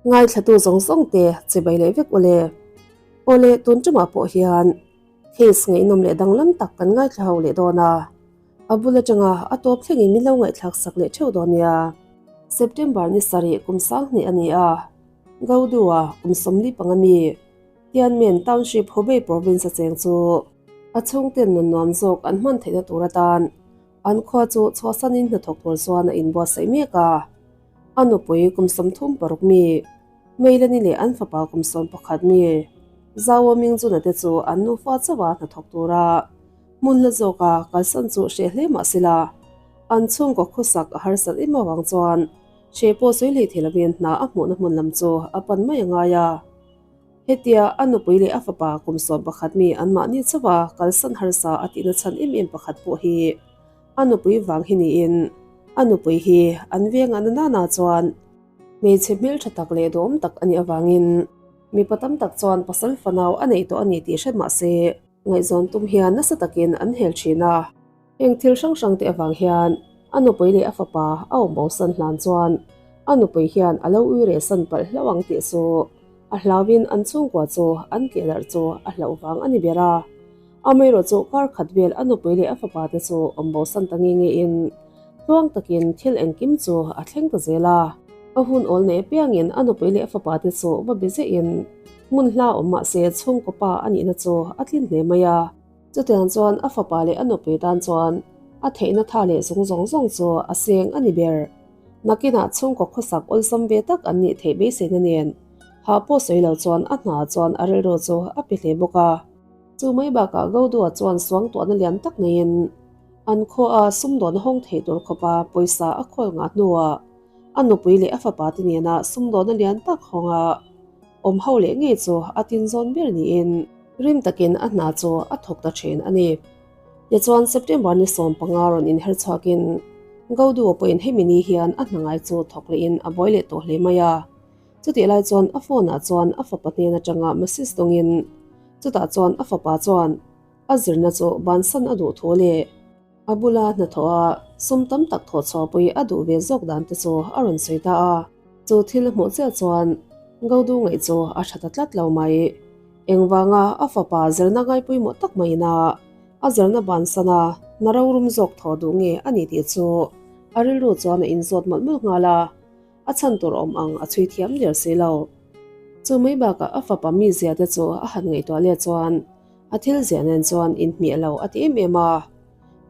Ngaithlatu zawng zawng te chibai leh vek ule. Awle tun tumah pawh hian case ngaihnawm leh danglam tak kan ngaithla ho leh dawn a. A bul atanga a tawp thlengin min lo ngaihthlak sak leh theuh dawn nia. September ni sarih kum sanghnih a ni a, Gaudua kum 45 mi Tianmen Township Hubei Province a cheng chu a chhungten nun nuam zawk an hman theihna tur atan an khua chu chhuahsanin hnathawk tur chuan a inbuatsaih mek a. A nupui kum 36 mi Meilani leh an fapa kum 11 mi Zhao Mingjuna te chu an nufa chauh a hnathawk tura hmun hla zawka kalsan chu hreh hle mah sela an chhungkaw khawsak a harsat em avang chuan hreh pawh sawi hlei thei lovin hna a hmuhna hmun lam chu a pan mai a ngai a. Hetia a nupui leh a fapa kum 11 mi anmahni chauh a kalsan harsa a tihna chhan em em pakhat pawh hi a nupui vang hi niin a nupui hi an veng a na na chuan hmeichhe hmeltha tak leh duhawm tak a nih avangin mipa tam tak chuan pasal fanau a neih tawh a ni tih hret mah se ngaihzawn tum hian nasa takin an hel thin a. Heng thil hrang hrang te avang hian a nupui leh a fapa a awm bosan hlan chuan a nupui hian a lo ui reh san palh hlauh ang tih chu a hlauin an chhungkua chu an keh darh chu a hlauh vang a ni ber a. Amaherawh chu kar khat vel a nupui leh a fapa te chu awm bosan ta nge nge in tluang takin thil engkim chu a thleng ta zel a. A hun awl nei apiangin a nupui leh a fapa te chu va be zeh in hmun hla awm mah se chhungkaw pa a nihna chu a tlin hle mai a. Chutiang chuan a fapa leh a nupui tan chuan a theihna tha leh zung zawng zawng chu a seng a ni ber. Nakinah chhungkaw khawsak awlsam ve tak an nih theih beiseina nen hah pawh sawi lo chuan a hna chuan a rilru chu a pe hle bawk a. Chu mai bakah Godua chuan suangtuahna lian tak neiin an khaw a sumdawn hawng theih tur khawpa pawisa a khawl ngah hnuah a nupui leh a fapa te nena sumdawnna lian tak hawnga awm ho leh ngei chu a tinzawn ber niin rim takin a hna chu a thawk ta thin a ni. Tichuan September ni 15 rawn inher chhuakin Godua pawhin hemi ni hian a hna ngai chu thawk lehin a buai leh tawh hle mai a. Chutih lai chuan a phone ah chuan a fapa hnen atanga message dawngin chutah chuan a fapa chuan a zirna chu bansan a duh thu leh a bula hnathawh a sum tam tak thawh chhuahpui a duh ve zawk dan te chu a rawn sawi ta a. Chu thil a hmuh chiah chuan Gaudu ngaih chu a tha ta tlat lo mai. Engvanga a fapa zirna ngaipawimawh tak maiin a a zirna bansan a na rorum zawk thawh duh nge a ni tih chu a rilru chuan a inzawt mawlh mawlh nghal a. A chhan tur awm ang a chhui thiam der si lo. Chu mai bakah a fapa mizia te chu a han ngaihtuah leh chuan a thil ziah nen chuan inhmiah lo a ti em em a.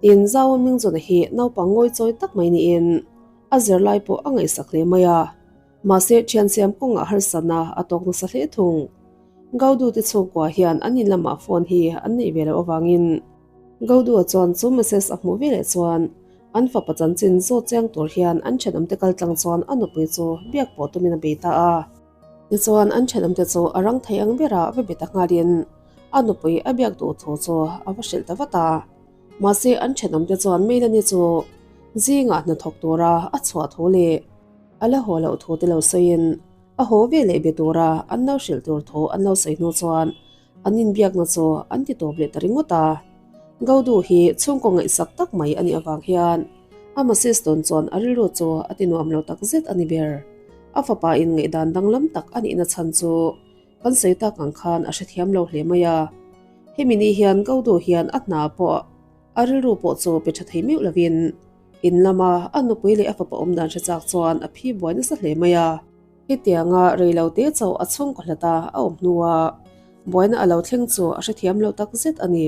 Tin, Zau Mingjuna hi naupang ngawi chawi tak mai niin a zirlai pawh a ngaihsak hle mai a. Mahse, thiansiam kawngah harsatna a tawk nasa hle thung. Gaudu te chhungkua hian an in lamah phone hi an neih ve loh avangin Gaudua chuan chu message a hmuh veleh chuan an fapa chanchin zawt chiang tur hian an thenawmte kal tlang chuan a nupui chu biak pawh tumin a bei ta a. Tichuan an thenawmte chu a rang thei ang berah va be ta nghalin a nupui a biak duh thu chu a va hrilh ta vat a. Mahse an thenawmte chuan Melanie chu zingah hnathawk tura a chhuah thu leh a la haw loh thu te lo sawiin a haw veleh be tura an lo hrilh tur thu an lo sawi hnu chuan An inbiakna chu an ti tawp leh ta ringawt a. Gaudu hi chhungkaw ngaihsak tak mai a nih avang hian a Moses dawn chuan a rilru chu a ti nuam lo tak zet a ni ber. A fapa in ngaihdan danglam tak a nihna chhan chu kan sawi tak ang khan a hrethiam lo hle mai a. Hemi ni hian Gaudu hian a hna pawh a rilru pawh chu pe tha thei meuh lovin in lama a nupui leh a fapa awm dan hre chak chuan a phi buai nasa hle mai a. Hetianga reilote chauh a chhungkaw hlata a awm hnua buaina a lo thleng chu a hrethiam lo tak zet a ni.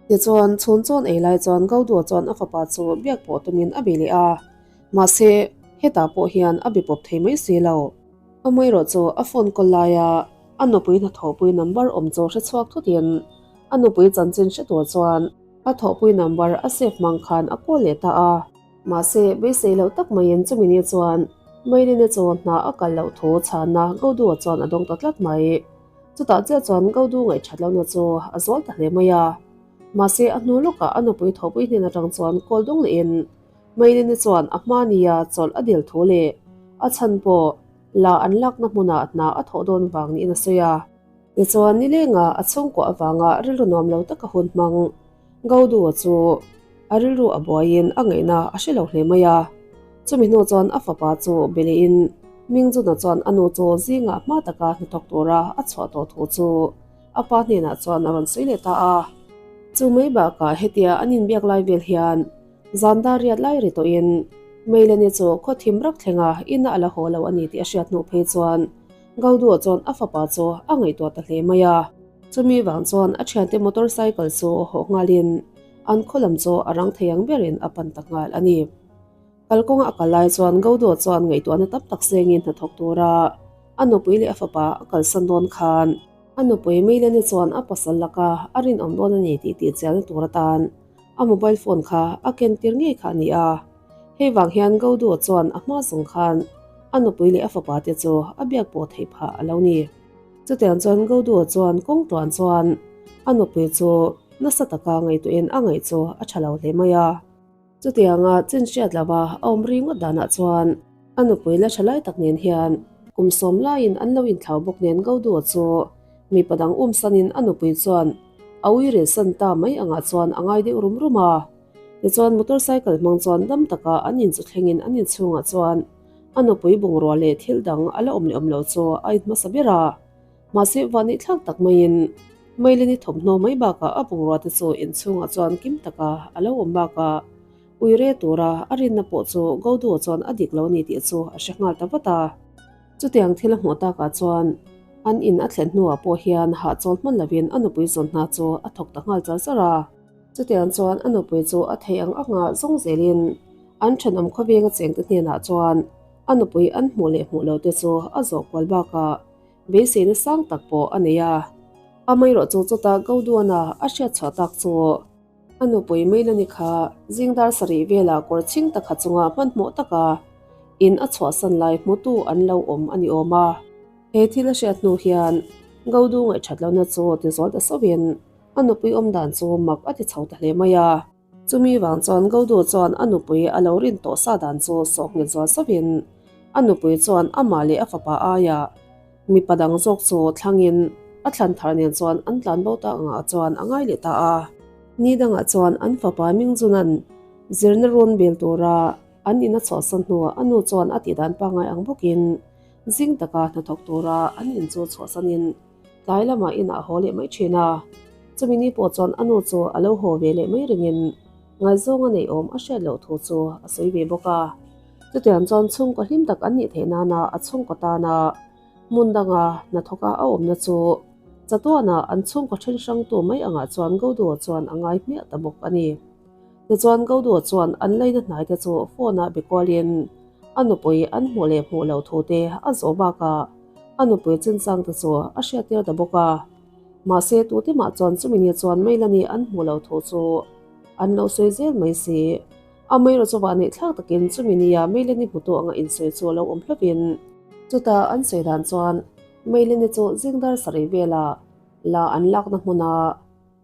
Tichuan, chhun chawn ei lai chuan Gaudua chuan a fapa chu biak pawh tumin a be leh a, mahse, hetah pawh hian a be pawp thei mai si lo. Amaherawh chu a phone call laia a nupui hnathawhpui number awm chu hre chhuak thutin a nupui chanchin hre tur chuan a thawhpui number a save hmang khan a call leh ta a. Mahse, beisei loh tak maiin chumi ni chuan Mailene chu hna a kal loh thu chhanna Gaudu-a chuan a dawng ta tlat mai. Chutah chiah chuan Gaudu ngaihthat lohna chu a zual ta hle mai a. Mahse, a hnu lawkah a nupui thawhpui hnen atang chuan kawl dawng lehin Mailene chuan a hma nia chawlh a dil thu leh a chhan pawh la an lakna hmunah hna a thawh dawn vang niin a sawi a. Tichuan, nilengah a chhungkuah avanga rilru nuam lo taka hun hmang Gaudu-a chu a rilru a buaiin a ngaihna a hre lo hle mai a. Chumi hnu chuan a fapa chu be lehin Mingjuna chuan a nu chu zingah hma taka hnathawk tura a chhuah tawh thu chu a pa hnenah chuan a rawn sawi leh ta a. Chu mai bakah hetia an inbiak lai vel hian zan dar riat lai ri tawhin Meilani chu khaw thim rak thlenga ina a la haw lo a ni tih a hriat hnuh phei chuan Gaudua chuan a fapa chu a ngaihtuah ta hle mai a. Chumi vang chuan a thiante motor cycle chu hawh nghalin an khaw lam chu a rang thei ang berin a pan ta nghal a ni. Kalkawnga a kal lai chuan Gaudua chuan ngaihtuahna tam tak sengin hnathawk tura a nupui leh a fapa a kalsan dawn khan a nupui Meilani chuan a pasal laka a rinawm dawn a ni tih tihchiahna tur atan a mobile phone kha a ken tir ngei kha a ni a. Hei vang hian Gaudua chuan a hma zawng khan a nupui leh a fapa te chu a biak pawh theih phah a lo ni. Chutiang chuan Gaudua chuan kawng tuan chuan a nupui chu nasa taka ngaihtuahin a ngaih chu a tha lo hle mai a. Chutianga chin hriat lova a awm ringawt danah chuan a nupui la tha lai tak nen hian kum sawm laiin an lo inthlau bawk nen Gaudua chu mipa dang umsanin a nupui chuan a ui rilsan ta mai angah chuan a ngai deuh rum rum a. Tichuan motorcycle hmang chuan dam taka an in chu thlengin an inchhungah chuan a nupui bungrua leh thil dang a la awm leh awm lo chu a in hmasa ber a. Mahse vahnih thlak tak maiin Mailini thawmhnaw mai bakah a bungrua te chu inchhungah chuan kim taka a lo awm bakah ui re tura a rinna pawh chu Godu-a chuan a dik lo a ni tih chu a hre nghal ta vat a. Chutiang thil a hmuh takah chuan an in a thlen hnuah pawh hian hahchawl hman lovin a nupui zawn hna chu a thawk ta nghal char char a. Chutiang chuan a nupui chu a theih ang anga zawng zelin an thenawm khawvenga chengte hnenah chuan a nupui an hmuh leh hmuh lote chu a zawh kual bakah beiseina sang tak pawh a nei a. Amaherawh chu chutah Gauduana a hriat chhuah tak chu a nupui Meilani kha zing dar sarih velah kawr chhing tak ha chunga hmanhmawh taka in a chhuahsan lai hmutu an lo awm a ni awm a. He thil a hriat hnu hian Gaudu ngaihthat lohna chu tizual ta sauhin A nupui awm dan chu mak a ti chho ta hle mai a. Chumi vang chuan Gaudu chuan a nupui a lo rin tawh sa dan chu sawh nghet zual sauhin a nupui chuan amah leh a fapa aiah mipa dang zawk chu thlangin a thlan thar nen chuan an tlan bo ta angah chuan a ngai leh ta a. Ni dangah chuan an fapa Mingjuna'n zirna rawn bel tura an in a chhuahsan hnuah a nu chuan a tihdan pangngai ang bawkin zing taka hnathawk tura an in chu chhuahsanin Tlai lamah inah a haw leh mai thin a, chumi ni pawh chuan a nu chu a lo haw ve leh mai ringin ngaihzawng a neih awm a hriat loh thu chu a sawi ve bawk a. Chutiang chuan chhungkaw hlim tak an nih theih nana a chhungkaw tana hmun danga hnathawka a awmna chu chatuana an chhungkaw then hrangtu mai angah chuan Goduo chuan a ngai hmiah ta bawk a ni. Tichuan Goduo chuan an leina hnaite chu phone-ah be kualin a nupui an hmuh leh hmuh loh thute a zawh bakah A nupui chinchang te chu a hriattir ta bawk a, mahse tute mah chuan chumi ni chuan Meilani an hmuh loh thu chu an lo sawi zel mai si. Amaherawh chu vah neih thlak takin chumi nia Meilani hmutu anga insawi chu a lo awm hlauhin. Chutah an sawi dan chuan Meilani chu zingdar sarih velah la an lakna hmuna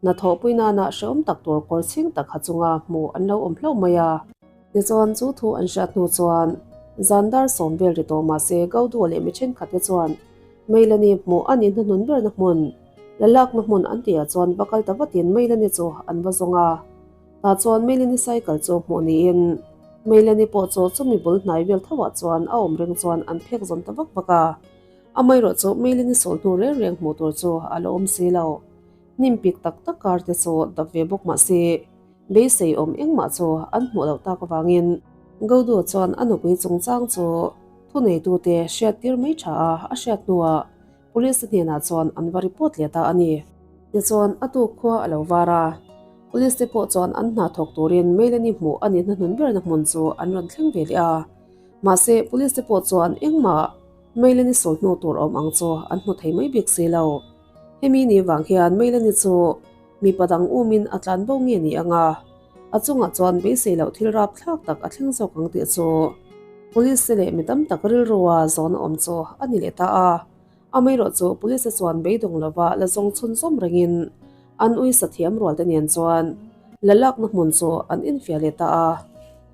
Hnathawhpui nana hrehawm tak tur kawr chhing tak ha chunga hmuh an lo awm hlauh mai a. Tichuan chu thu an hriat hnu chuan zan dar sawm vel ri tawh mahse Gaudua leh mi thenkhat te chuan Meilani hmuh a nih hnuhnun berna hmun, la lakna hmun an tihah chuan va kal ta vatin Meilani chu an va zawng a. Tah chuan Meilani cycle chu hmuh niin Meilani pawh chu chumi bul hnai vel thoah chuan a awm reng chuan an phek zawn ta vak vak a. Amaherawh chu Meilani sawl hnu reng reng hmuh tur chu a la awm si lo. Hnim pik tak tak kar te chu dap ve bawk mah se, beisei awm engmah chu an hmuh loh tak avangin Gaudu chuan a nupui chungchang chu thuneitute hriattir mai tha a a hriat hnuah Police te hnenah chuan an va report leh ta a ni. Tichuan a tuk khua a lo var a, Police te pawh chuan an hna thawk turin Melanie hmuh a nih hnahnun berna hmun chu an rawn thleng ve leh a, mahse Police te pawh chuan engmah Melanie sawi hnu tur awm ang chu an hmu thei mai bik si lo. Hemi ni vang hian Melanie chu mipa dang umin a tlan bo nge ni ang a, a chungah chuan beisei loh thil rap thlak tak a thleng zawk ang tih chu Police te leh mi tam tak rilrua zawn a awm chu a ni leh ta a. Amaherawh chu Police te chuan beidawng lova la zawng chhun zawm rengin an ui sa thiam rual te nen chuan la lakna hmun chu an infiah leh ta a.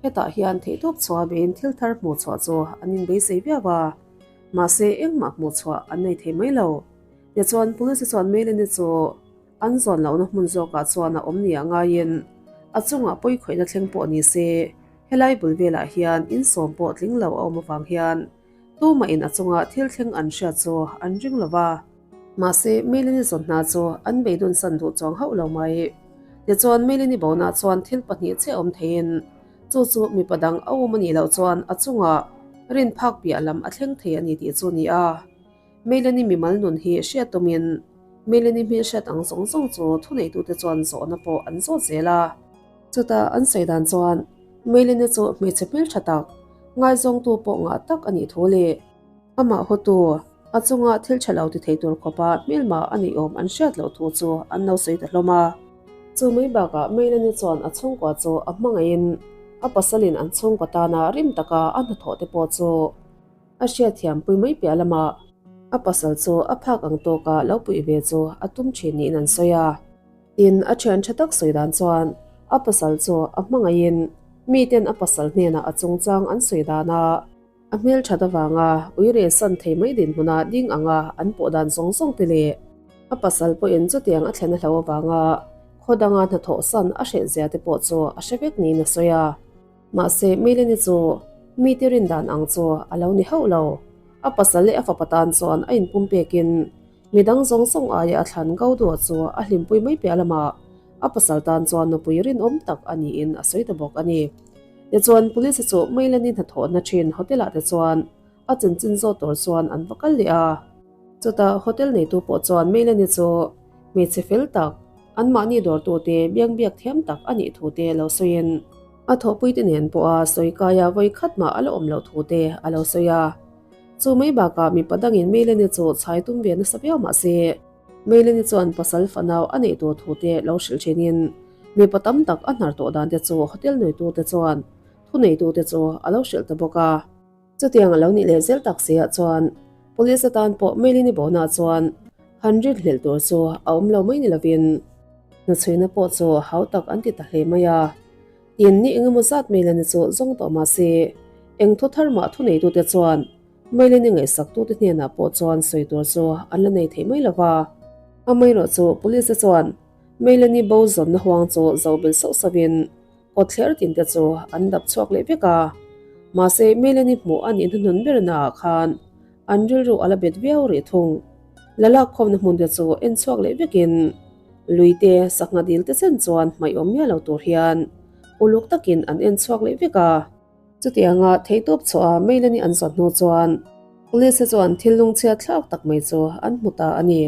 Hetah hian theihtawp chhuah beiin thil thar hmuh chhuah chu an inbeisei viau a, mahse engmah hmuh chhuah an nei thei mai lo. Tichuan, Police chuan Melanie chu an zawn lohna hmun zawkah chuan a awm nia ngaiin a chungah pawi khawihna thleng pawh ni se, helai bul velah hian insawm pawh tling lo a awm avang hian Tumahin a chunga thil thleng an hriat chu an ring lo va. Mahse, Melanie zawn hna chu an beidun san duh chuang hauh lo mai. Tichuan, Melanie bona chuan thil pahnih chiah awm theiin, chu chu mipa dang a um a nih loh chuan a chungah rin phak piah lam a thleng thei a ni tih chu a ni a. Melanie mimal nun hi hriat tumin Melanie hmelhriat ang zawng zawng chu thuneitute chuan zawhna pawh an zawt zel a. Chutah an sawi dan chuan Melanie chu hmeichhe hmeltha tak, ngaizawngtu pawh ngah tak a nih thu leh amah hawtu a chunga thil tha lo ti thei tur khawpa hmelma a nih awm an hriat loh thu chu an lo sawi ta hlawm a. Chu mai bakah Melanie chuan a chhungkua chu a hmangaihin a pasalin an chhungkaw tana rim taka a hnathawh te pawh chu A hriatthiampui mai piah lamah a pasal chu a phak ang tawka lo puih ve chu a tum thin niin an sawi a. Tin, a thian tha tak sawi dan chuan a pasal chu a hmangaihin miten a pasal hnenah a chungchang an sawi dan a, a hmelthat avanga uire san thei mai dinhmuna ding anga an pawh dan zawng zawng te leh a pasal pawhin chutiang a thlen a hlo avanga khaw danga hnathawh san a hrehzia te pawh chu a hre vek niin a sawi a. Mahse, Melanie chu mite rin dan ang chu a lo ni hauh lo. A pasal leh a fapa tan chuan a inpum pekin midang zawng zawng aia a thlan Gaudua chu a hlimpui mai piah lamah a pasal tan chuan nupui rinawm tak a niin a sawi ta bawk a ni. Tichuan, Police chu Melanie hnathawhna thin hotel-ah te chuan a chanchin zawt tur chuan an va kal leh a. Chutah hotel neitu pawh chuan Melanie chu hmeichhe fel tak, anmahni dawrtute biangbiak thiam tak a nih thu te lo sawiin, A thawhpuite nen pawha sawi kaia vawi khat mah a la awm loh thu te a lo sawi a. Chu mai bakah mipa dangin Melanie chu chhai tum ve nasa viau mah se, Melanie chuan pasal fanau a neih tur thu te lo hrilh thinin mipa tam tak a hnar tawh dan te chu hotel nuitute chuan thuneitute chu a lo hrilh ta bawk a. Chutiang a lo nih leh zel tak si ah chuan Police atan pawh Melanie Bona chuan han rin hlelh tur chu a awm lo mai ni lovin hnuchhuina pawh chu hau tak an ti ta hle mai a. Tin, ni engemaw zat Melanie chu zawng tawh mah se eng thu thar mah thuneitute chuan Melanie ngaihsaktute hnenah pawh chuan sawi tur chu an la nei thei mai lo va. Amaherawhchu Police chuan Melanie bo zawnna huang chu zo bel sauh sauhin Kawtthler tin te chu an dap chhuak leh vek a, mahse Melanie hmuh a nih hnuhnun ber naah khan an rilru a la bet viau rih thung. La lak khawmna hmun te chu en chhuak leh vekin lui te sangha dil te chen chuan hmaih awm miah lo tur hian uluk takin an en chhuak leh vek a. Chutianga theihtawp chhuah a Melanie an zawn hnu chuan Police te chuan thil lungchhiat thlak tak mai chu an hmu ta a ni.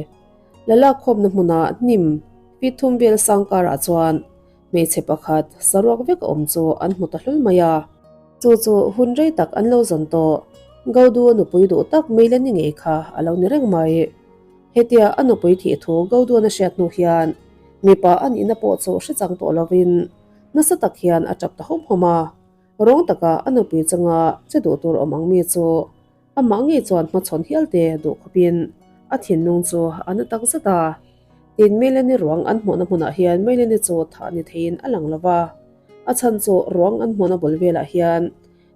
La lak khawmna hmuna hnim feet thum vel sang karah chuan Hmeichhe pakhat saruak vek a awm chu an hmu ta hlul mai a. Chu chu hun rei tak an lo zawn tawh. Gaudu a nupui duh tak Melanie ngei kha a lo ni reng mai. Hetia a nupui thih thu Gauduan a hriat hnu hian mipa a nihna pawh chu hre chang tawh lovin nasa tak hian a tap ta hawm hawm a. Rawng taka a nupui chunga che duh tur awm ang mi chu Amah ngei chuan hmachhawn hial te duh khawpin a thinlung chu a na tak zet a. Tin, Melanie ruang an hmuhna hmunah hian Melanie chu thah ni theiin a lang lo va. A chhan chu ruang an hmuhna bul velah hian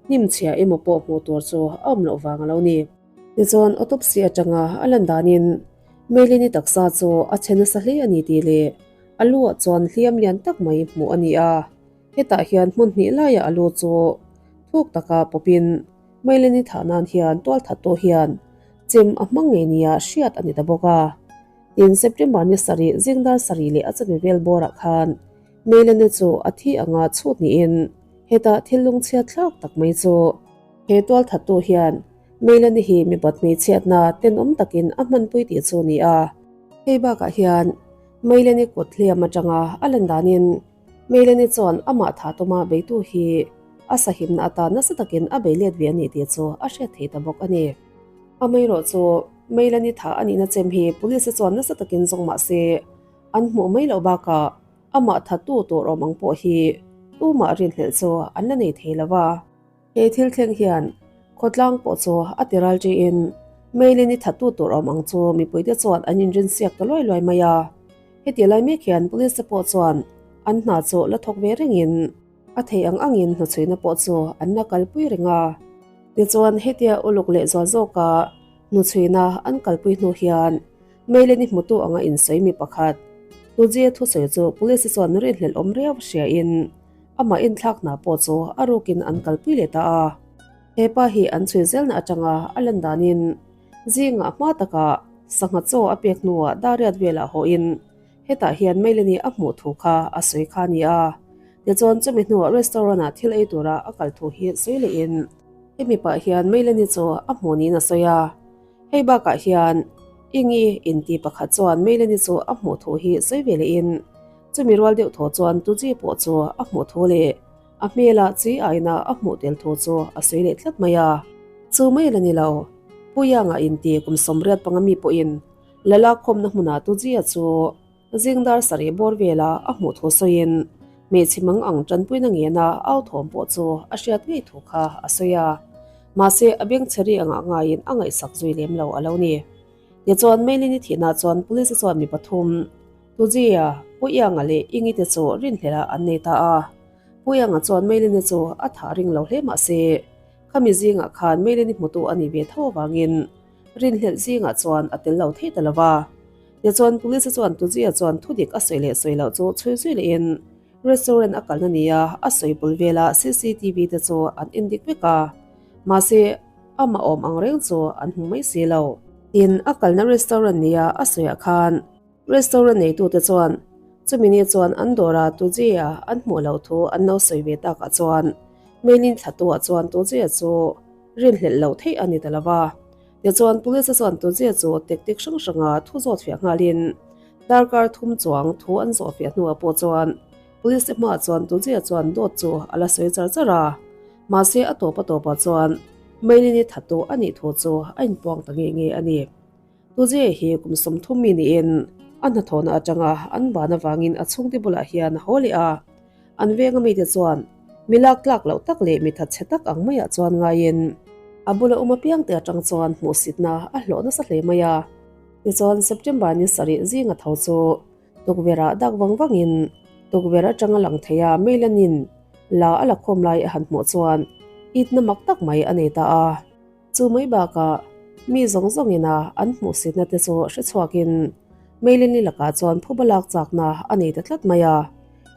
hnim chhia emaw pawh hmuh tur chu a awm loh vang a lo ni. Tichuan, autopsy atanga a lan danin Melanie taksa chu a che nasa hle a ni tih leh a lu ah chuan hliam lian tak mai hmuh a ni a. Hetah hian hmun hnih laiah a lu chu thuk taka pawpin Melanie thah nan hian tualthat tawh hian chem a hmang ngei nia hriat a ni ta bawk a. Tin, September ni sarih zingdar sarih leh a chami vel bawrah khan Melanie chu a thi anga chhut niin hetah thil lungchhiat thlak tak mai chu he tualthat tu hian Melanie hi mipat hmeichhiatna tenawm takin a hmanpui tih chu a ni a. Hei bakah hian Melanie kut hliam atanga a lan danin Melanie chuan amah tha tuma beitu hi a sahimna atan nasa takin a bei let ve a ni tih chu a hriat thei ta bawk a ni. Amaherawh chu Melanie tha a nihna chem hi police chuan nasa takin zawng mah se an hmuh mai loh bakah amah thattu tur awm ang pawh hi tumah rinhlelh chu an la nei thei lo va. He thil thleng hian khawtlang pawh chu a ti ral ṭiin Mailin-i thattu tur awm ang chu mipuite chuan an inrinsiak ta luai luai mai a. Heti lai mek hian police te pawh chuan an hna chu la thawk ve rengin a thei ang angin hnuchhuina pawh chu an la kalpui reng a. Tichuan hetia uluk leh zual zawka hnuchhuina an kalpui hnu hian Mailin-i hmutu anga insawi mi pakhat Tujie thusawi chu police chuan rinhlelh awm riau hriain, Amah inthlak hna pawh chu a rukin an kalpui leh ta a. He pa hi an chhui zelna atanga a lan danin zingah hma takah sangha chaw a pek hnuah dariat velah hawhin hetah hian Melanie a hmuh thu kha a sawi kha a ni a. Tichuan chumi hnuah restaurant ah thil ei tura a kal thu hi sawi lehin hemi pah hian Melanie chu a hmuh niin a sawi a. Hei bakah hian Ingi inti pakhat chuan Melanie chu a hmuh thu hi sawi ve lehin chumi rual deuh thaw chuan Tuji pawh chu a hmuh thu leh A hmelah chi aina a hmuh tel thu chu a sawi leh tlat mai a. Chu mai la ni lo, Pu Yanga inti kum 85 mi pawhin Lala khawmna hmunah Tujia chu zingdar sarih bawr vela a hmuh thu sawiin hmeichhe mang ang tanpuina ngena au thawm pawh chu a hriat ngei thu kha a sawi a. Mahse, a bengchhe ri angah ngaiin a ngaihsak zui lem lo a lo ni. Tichuan, Meilini thihna chuan police chuan mi pathum, Tujia, Pu Ianga leh Ingi te chu rinhlelh an nei ta a. Pu Ianga chuan Meilini chu a thah ring lo hle mah se, khami zingah khan Meilini hmutu a nih ve tho avangin rinhlelh zingah chuan a tel lo thei ta lo va. Tichuan Police chuan Tujia chuan thudik a sawi leh sawi loh chu chhui zui lehin restaurant a kalna nia a sawi bul vela cctv te chu an endik vek a. Mahse, amah awm ang reng chu an hmu mai si lo. Tin, a kalna restaurant nia a sawiah khan Restaurant neitute chuan chumi ni chuan an dawra Tujia an hmuh loh thu an lo sawi ve takah chuan Mailin thlatuah chuan Tujia chu rinhlelh loh theih a ni ta lo va. Tichuan Police chuan Tujia chu tactic hrang hranga thu zawt fiah nghalin darkar thum chuang thu an zawh fiah hnuah pawh chuan Police te hmaah chuan Tujia chuan dawt chu a la sawi char char a. Mahse a tawp a tawpah chuan Mailin-i thattu a nih thu chu a inpuang ta nge nge a ni. Tuzi hi kum 30 mi niin a hnathawhna atanga an ban avangin a chhungte bulah hian a haw leh a. An venga mite chuan mi lak tlak loh tak leh mi thatchhe tak ang maiah chuan ngaiin a bula awm apiangte atang chuan hmuhsitna a hlawh nasa hle mai a. Tichuan September ni sarih zinga tho chu tukverhah dak vang vangin tukverh atanga lang theia Meilanin la a la khawm lai a han hmuh chuan itna mak tak mai a nei ta a. Chu mai bakah mi zawng zawngin a an hmuhsitna te chu hre chhuakin Meilini lakah chuan phuba lak chakna a nei ta tlat mai a.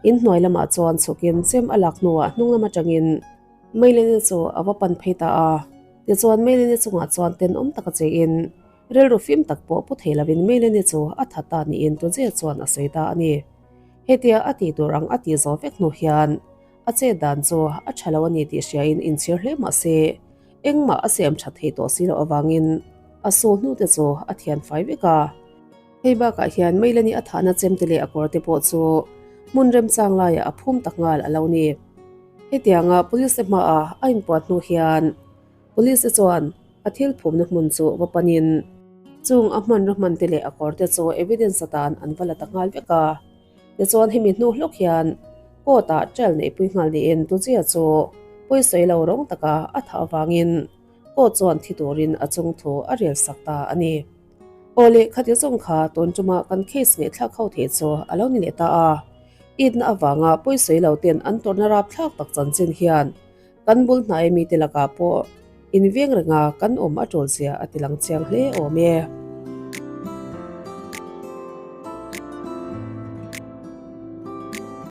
In hnuai lamah chuan chhukin chem a lak hnuah hnung lam atangin Meilini chu a va pan phei ta a. Tichuan Meilini chungah chuan tenawm taka chein rilru fim tak pawh pu thei lovin Meilini chu a tha ta niin Tujia chuan a sawi ta a ni. Hetia a tih tur ang a tih zawh vek hnu hian A chet dan chu a tha lo a ni tih hriain inchhir hle mah se, engmah a siam tha thei tawh si loh avangin a su hnute chu a thian fai vek a. Hei bakah hian Meilani a thahna chemte leh a kawrte pawh chu hmun remchang laiah a phum tak nghal a lo ni. Hetianga police te hmaah a inpuat hnu hian police te chuan a thil phumna hmun chu va panin chung a hmanraw hmante leh a kawrte chu evidence atan an va la ta nghal vek a. Tichuan hemi hnu hlawk hian court ah trial neihpui nghal niin Tujia chu pawisawi lo rawng taka a thah avangin court chuan thi turin a chung thu a rel sak ta a ni. Aw leh khati zawng kha tun tuma kan case ngaihthlak ho thei chu a lo ni leh ta a, itna avanga pawisawi lo ten an tawrhna rapthlak tak chanchin hian kan bul hnai mite lakah pawh inveng renga kan awm a tul zia a ti lang chiang hle awm e.